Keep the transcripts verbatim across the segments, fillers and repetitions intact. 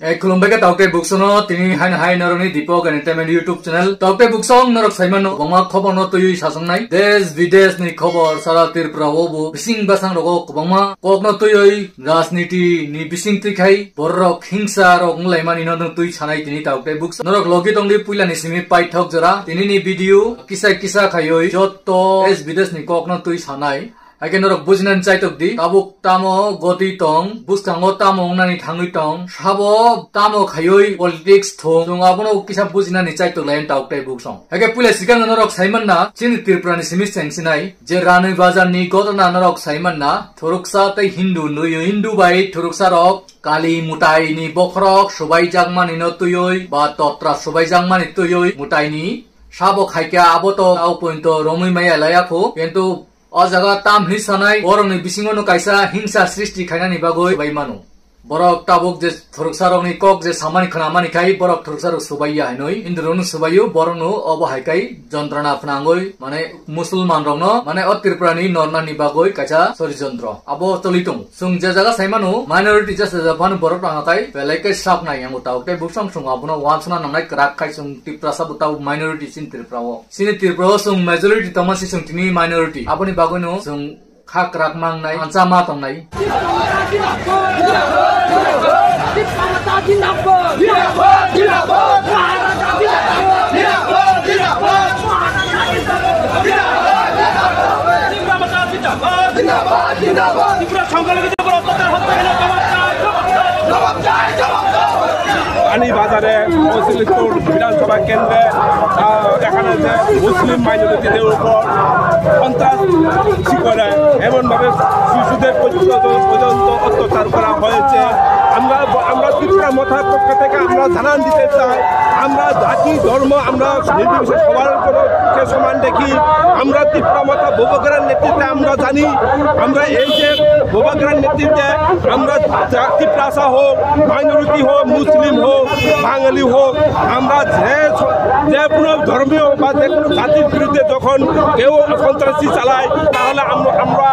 Eh, khulumbai kha Tokte Buksono, tini haino hai norokni Deepak Entertainment YouTube channel. Tokte Buksong norok saimano, kwbangma khobor no twiwi sasongnai. Des bides ni khobor, sara Tripura o bo bising basang rogo kwbangma kok no twiwi rajniti ni bising twi khai borok hingsa rok wnglaimani no twi sanai tini Tokte Buksong. Norok logi tongdi puila ni simi paithok jora. Tini ni video kisa kisa khaiwi jotto des bides ni kok no twi sanai. Haikhe norok bujinani chaitok di, tabuk tamo goti tong, bwskango tamo wngnani thangwi tong, sabo tamo khaiwi politics thung, chwng abono kisa bujinani chaitok lai Tokte Buksong. Haikhe puila sikang norok saimanna, chini Tripura ni simi chengsinai, je Rani Bazar ni gotona norok saimanna, thuruksa tei Hindu nui, Hindu bai thuruksa rok, Kali mutai ni bokhorok subai jakmani no twiwi, ba totra subai jakmani twiwi, mutai ni sabo khaikha abo to tao pointo romwi maya laya kho, kintu O jaga tam hwnwi sanai, borokni bisingo no kaisa hingsa srishti khainani bagwi bai mano. Borok tabuk je thwrwksarokni kok je samani khnamani khai borok thwrwksarok subaiya hinwi, Hindu rokno subaio, borokno obo hai kai jontrona phnangwi, mane Musulman rokno, mane o Tripura ni nornani bagwi kaisa sorijontro. Abo choli tongo. Chwng je jaga sai mano, minority je se jaga phano borok rang kai, belai kai sak nai yango tabuk tei buksong chwng abono wansana nangnai kwrak khai chwng Tiprasa bo tabuk minority chini Tripura o. Chini Tripura o chwng majority tongma se chwng tini minority. Aboni bagwino chwng kha kwrak mangnai, ancha ma tongnai. রানীবাজারে ফসিলপুর বিধানসভা কেন্দ্রে, আহ, এখানে যে মুসলিম মাইনরিটিদের উপর সন্ত্রাস সৃষ্টি করে, এমনভাবে শিশুদের পর্যন্ত, পর্যন্ত অত্যাচার করা হয়েছে। আমরা, আমরা ত্রিপুরা মথার পক্ষ থেকে আমরা জানান দিতে চাই, আমরা জাতি, ধর্ম, আমরা নির্বিশেষে সবার উপরে সমান দেখি। আমরা ত্রিপুরা মথা বুবাগ্রার নেতৃত্বে আমরা জানি, আমরা এই যে বুবাগ্রার নেতৃত্বে আমরা জা-, তিপ্রাসা হোক, মাইনরিটি হোক, মুসলিম হোক, বাঙালি হোক, আমরা যে স-, যে কোনো ধর্মীয় বা যে কোনো জাতির বিরুদ্ধে যখন কেউ সন্ত্রাসী চালায়, তাহলে আমরা, আমরা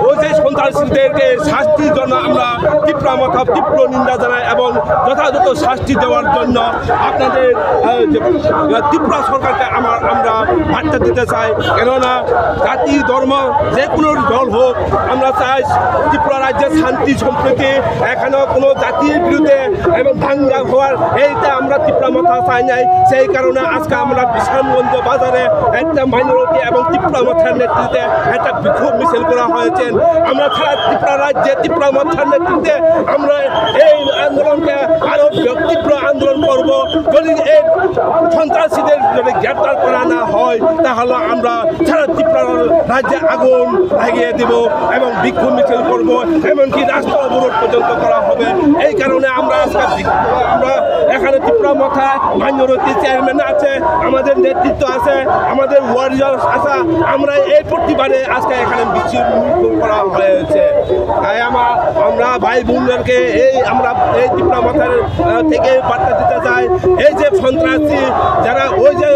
ওই যে সন্ত্রাসীদেরকে শাস্তির জন্য আমরা ত্রিপুরা মথা তীব্র নিন্দা জানাই এবং যথাযথ শাস্তি দেওয়ার জন্য আপনাদের, আহ, যে, আহ, ত্রিপুরা সরকারকে আমার, আমরা বার্তা দিতে চাই। কেননা জাতি, ধর্ম, যে কোনো দল হোক, আমরা চাই ত্রিপুরা রাজ্যে শান্তি সম্প্রীতি, এখানে কোনো জাতির বিরুদ্ধে এবং দাঙ্গা হওয়ার এইটা আমরা ত্রিপুরা মথা চাই নাই। সেই কারণে আজকে আমরা বিশালগঞ্জ বাজারে একটা মাইনরিটি এবং ত্রিপুরা মথার নেতৃত্বে একটা বিক্ষোভ মিছিল করা হয়েছে। আমরা সারা ত্রিপুরা রাজ্যে ত্রিপুরা মথার নেতৃত্বে আমরা এই আন্দোলনকে আরো তীব্র আন্দোলন করব। যদি এই সন্ত্রাসীদের যদি গ্রেপ্তার করা না হয়, তাহলে আমরা সারা ত্রিপুরা রাজ্যে আগুন লাগিয়ে দিব এবং বিক্ষোভ মিছিল করব, এমনকি রাস্তা অবরোধ পর্যন্ত করা হবে। এই কারণে আমরা আজকে বিক্ষোভ, আমরা এখানে ত্রিপুরা মথা মাইনরিটি চেয়ারম্যান আছে, আমাদের নেতৃত্ব আছে, আমাদের ওয়ারিয়র্স আছে, আমরা এই প্রতিবাদে আজকে এখানে মিছিল করা হয়েছে। তাই আমার, আমরা ভাই বোনদেরকে এই, আমরা এই ত্রিপুরা মথার, আহ, থেকে বার্তা দিতে চাই, এই যে সন্ত্রাসী, যারা ওই যে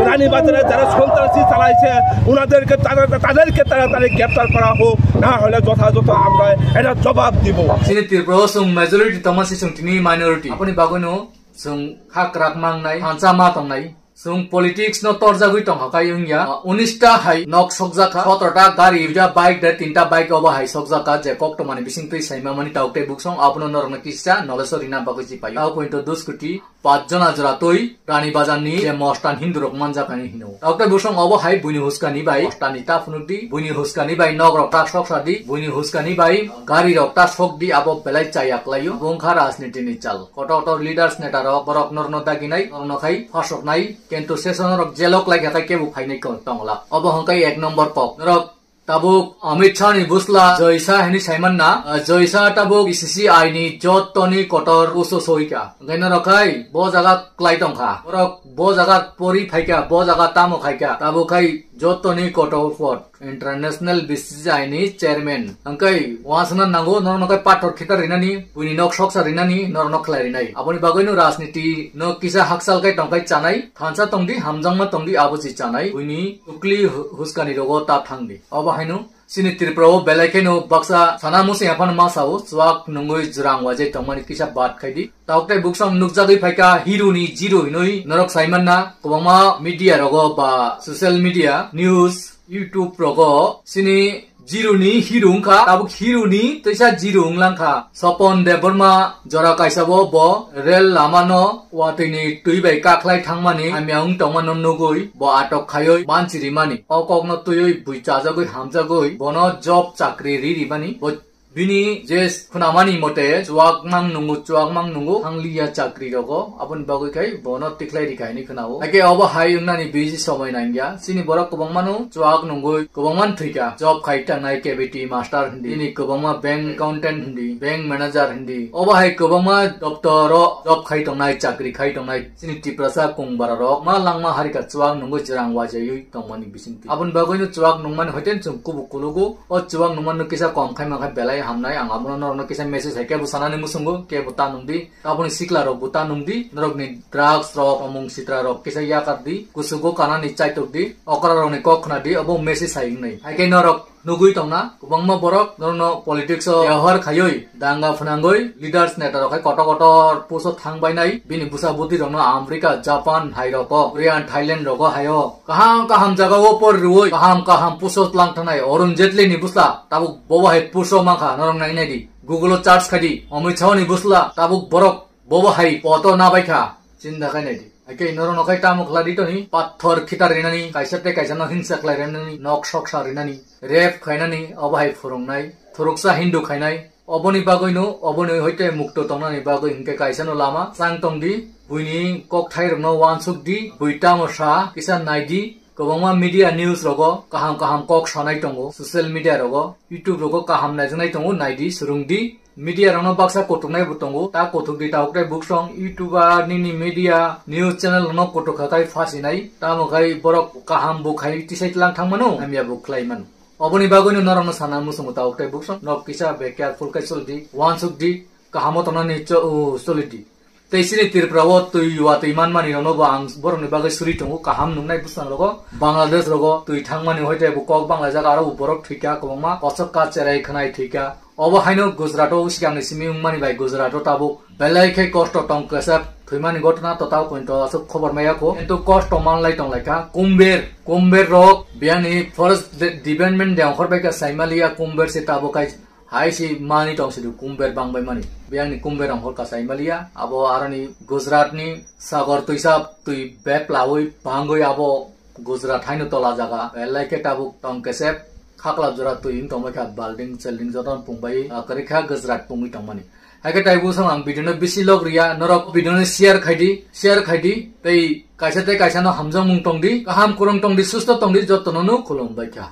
রানীবাজারে যারা সন্ত্রাসী চালাইছে, ওনাদেরকে তারা, তাদেরকে তাড়াতাড়ি গ্রেপ্তার করা হোক, না হলে যথাযথ আমরা এটা জবাব দিব। Chini Tripura o chwng majority tongma se chwng tini minority. Aboni bagwino chwng kha kwrak mangnai, thansa ma tongnai. Chwng politics no torjagwi tongkha kai wngya. Ah, unis ta hai nok sokjakha, sotro ta gari, duita bike de tinta bike obo hai sokjakha, je koktwmani bisingtwi saimamani Tokte Buksong, abono norokno kisa knowledge o rina bagwi chipaio. Tao pointo dus koti pach jona jora twi Rani Bazar ni je mostan Hindu rok manjakani hino. Tokte Buksong obo hai buini huskani bai mostani ta phunukdi, buini huskani bai nok rok ta soksadi, buini huskani bai gari rok ta sokdi, abo belai chaya klaio. Bo wngkha rajniti ni chal. Kotor kotor leaders, neta rok, borok norno daginai, norno khai phasoknai, kintu session rok jelo klaikha khai kebo phainai ko tongla. Obo hwnkhe ek number kok. Norok tabuk Amit Shah ni bwsla Jai Shah hinwi saimanna, ah, Jai Shah tabuk B C C I ni jottoni kotor uso soika. Hwnkhe norok khai bo jaga klai tongkha. Borok bo jaga pori phaikha, bo jaga tamo khaikha. Tabuk khai jottoni kotor pot. International B C C I ni chairman. Hwnkhe uansukna nango, norokno khe pathor kheta rinani, buini nok soksa rinani, norokno khlai rinai. Aboni bagwino rajniti no kisa hakchal khai tongkhai chanai, thansa tongdi, hamjakma tongdi, abo se chanai. Buini tukli hu-, huskani rogo ta thangdi. Obo haino Chini Tripura o belai kheno baksa sana musi aphano ma sao, chuak nungwi jwrang wajai tongmani kisa bad khaidi. Tabuk tei buksong nukjagwi phaikha hero ni zero hinwi norok saimanna kwbangma media rogo ba social media, news, YouTube rogo chini zero ni hero wngkha, tabuk hero ni teisa zero wnglang kha. Sopon Debbarma jora kaisa bo, bo rel lama no watwi ni twi bai kakhlai thangmani hamya wng tongmano nugwi bo atok khaiwi manchirimani. O kok no twiwi bui chajagwi hamjagwi bono job chakri ririmani. Bo bini je khwnamani mote chuak mang nungo, chuak mang nungo, hangliya chakri rogo, aboni bagwi khai bono tikhlai rikha hinwi khwnao. Haikhe obo hai wngnani bisi somoi nangya. Chini borok kwbangmano chuak nungwi kwbangma thwikha. Job khai tangnai K B T master hindi, bini kwbangma bank accountant hindi, bank manager hindi. Obo hai kwbangma doptoro job khai tongnai, chakri khai tongnai chini Tiprasa kung bara rok ma langma harika chuak nungwi jwrang wajaiwi tongmani bisingtwi. Aboni bagwino chuak nungmani hoiten chwng kubuk kulugo. O chuak nungmano kisa kom khai mankha belai hamnai, ang abono norokno kisa message hai kebo sanani muchungo, kebo ta nungdi, aboni sikla rok bo ta nungdi, norokni drugs rok, omung sitra rok kisa yakar di, kuchugo kanani chaitok di, okra rokni kok khna di, obo message hai wngnai. Hai khe norok nugwi tongna, kwbangma borok norokno politics o behar khaiwi, danga phwnangwi, leaders neta rok hai kotor kotor puso thang bainai, bini bwsa bwtwi rokno America, Japan hai roko, Korean, Thailand rogo haio. Kaham kaham jaga o por rwui, kaham kaham puso tlang thanai Arun Jaitley ni bwsla, tabuk bobo hai puso mankha, norok nai nai di. Google o search khai di, Amit Shah ni bwsla, tabuk borok bobo hai poto na bai kha, chinta khai nai di. Haikhe norok no khai tamo khwla di toni, pathor khitar rinani, kaisa tei kaisa no hingsa khlai rinani, nok sok sa rinani, rape khainani, obo hai phwrwngnai, thuruksa Hindu khainai, oboni bagwino, oboni hoite mukto tongnani bagwi hinkhe kaisa no lama chang tong di, buini kok thai rok no wansuk di, bui tamo sa, kisa nai di, kwbangma media news rogo kaham kaham kok sanai tongo, social media rogo, YouTube rogo kaham naijaknai tongo, nai di, swrwng di, media rokno baksa kutuknai bo tongo, ta kutuk di tabuk tei buksong, YouTuber, nini media, news channel rokno kutuk kha khai phasinai, tamo khai borok kaham bo khai tisai tlang thang mano, hamya bo khlai mano. Oboni bagwino norokno sana muchungo tabuk tei buksong, nok kisa be careful khai chol di, wansuk di, kahamo tongnani cho-, o, choli di. Tei chini Tripura o twi watwi manmani rokno bo ang borokni bagwi suri tongo, kaham nungnai bwsang rogo, Bangladesh rogo twi thangmani hoite bo kok banglaijak, aro bo borok thwikha kwbangma, kochok ka cherai khwnai thwikha. Obo haino Gujarat o sikangni simi wngmani bai Gujarat o tabuk belai khe kosto tong kesep thwimani gotna to tabuk poito aswk khobor maya kho. Kintu kosto manlai tonglaikha. Kumber, Kumber rok biyangni forest de-, department de ongkhor bai kha saimaliya Kumber se tabuk hai hai se mani tong sidu Kumber bangbai mani. Biyangni Kumber ongkhor kha saimaliya. Abo aroni Gujarat ni sagor twisa twi bep lawi bangwi abo Gujarat haino tola jaga, belai khe tabuk tong kesep, khaklap jora twi wng tongbai kha, balding, chelding jotono pungbai, ah, kwrwi kha Gujarat pungwi tongmani. Hai khe tai bwsong ang video no bisi log riya, norok video no share khai di, share khai di, tei kaisa tei kaisa no hamjakmung tong di, kaham kwrwng tong di, susto tong di, jotono no khulum bai kha.